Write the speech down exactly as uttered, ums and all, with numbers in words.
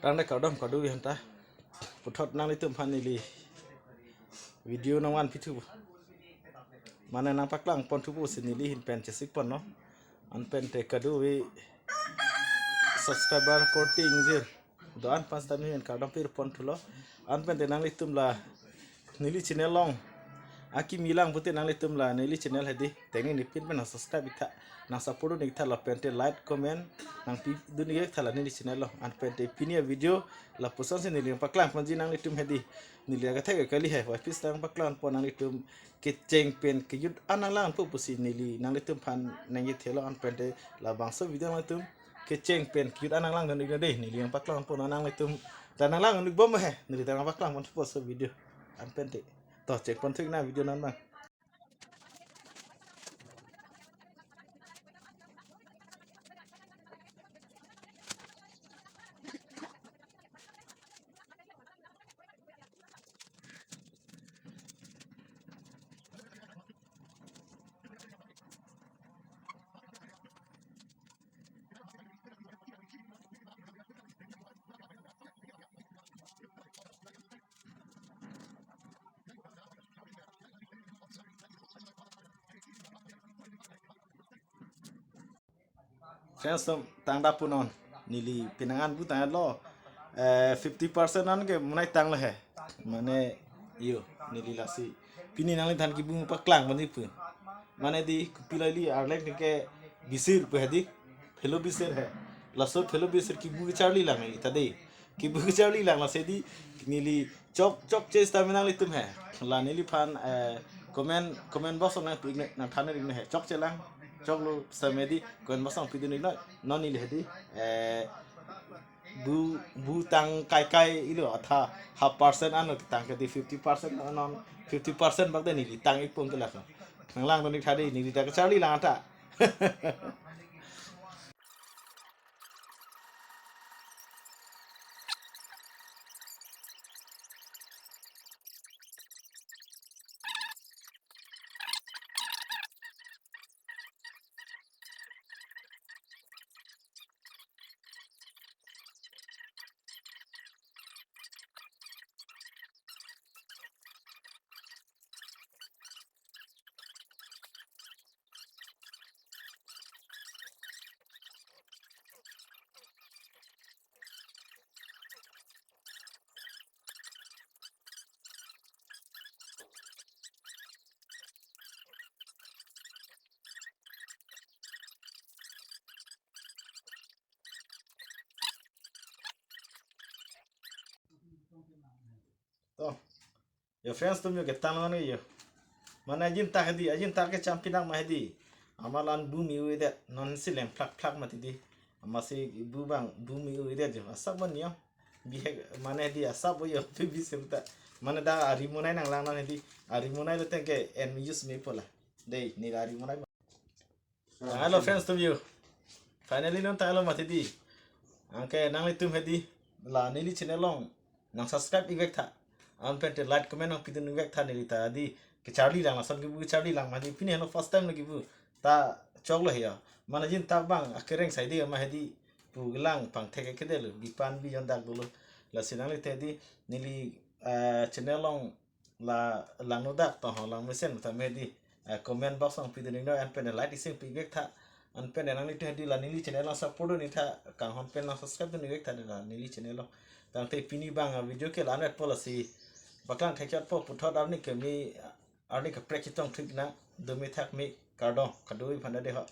Rang de kardom kardom aphan ta. Puthot nanglitum aphan neli video nangvan pithu. Mane nangpaklang ponthu pusi neli ahin pen chesik ponlo. Anpen te kado-kave subscriber korte ingjir do-an aphan sitame neli kardom pir ponthulo. Anpen te nanglitum la neli channel along akimi lang pute nanglitum la neli channel hedi tengningpin pen nang subscribe ik tha, nang support ik tha lapen te like comment nangpidun ik tha la neli channel along. Anpen te pini avideo lapuson si neli nangpaklang ponji nanglitum hedi. Neli akathek kali he, wai pis nangpaklang pon nanglitum kecheng pen kejut an nanglang po pusi neli nanglitum aphan nangkethelo. Anpen te labangso video nanglitum kecheng pen kejut an nanglang dun ik dei, neli nangpaklang pon nanglitum ta nanglang ik bom he, neli ta nangpaklang pon puso video. Anpen te to chek pon thik na video nan bang. Friends atum, tangda punon. Neli penang an bu tanglo. Eh, fifty percent an ke monai tanglo he. Mane, yo, neli lasi pini nangliphan kebu paklang mani pu. Mane di kopilo ili arleng ke bisir pu hedi. Phelo bisir he. Laso phelo bisir kebu kecharli lang neli ta dei. Kebu kecharli lang lasi di neli chok chokche sitame nanglitum he. La neliphan, eh, comment, comment box nangpi ik ne, nangthan ik ne he. Chokche lang. Choklo sitame di comment box nangpidun ik noi. Non neli hedi, eh, bu, bu tang kaikai ilo atha half percent ano tang ke di fifty percent non fifty percent bak de neli tang ik pon ke la. Nanglang dun ik tha dei, neli ta kecharli lang ta. To. Yo friends atum yo ketang lo ne yo. Mane ajin tak hedi, ajin tak ke champion ma hedi. Amat la-an bu me-u-edet, non si lem plak plak mati di. Amatsi bu bang bu me-u-edet jo. Asap bon yo. Bihek mane hedi asap bo yo, pe bisir ta. Mane dak ari monai nanglang non hedi. Ari monai lo teng ke en use me po la. Dei, neli ari monai. Hello friends atum yo. Finally non tanglo mati di. Anke nanglitum hedi la neli channel along nang subscribe ik vek tha. Anpen te like comment nangpidun ik vek tha, neli ta di kecharli lang, lason kebu kecharli lang mati, pini heno first time lo kebu. Ta choklo he ya. Mane ajin tak bang akereng sai di ma hedi pu gelang pangthek ke de lo, bipan bi yon dak dolo. Lasi nanglitum hedi neli, eh, channel along la langno dak to ho lang mesen ta me di, eh, comment box nangpidun ik noi, anpen like isi pi ik vek tha, anpen nanglitum hedi la neli channel along support dun ik tha, kanghon pen nang subscribe dun ik vek tha la neli channel along. Tangte pini bang, ah, video ke la-an vet po, lasi paklang thekchot po, puthot arni keme, arni kaprek chetong thik nang, do me thak me, kardom kado-kave aphan ta dei ho.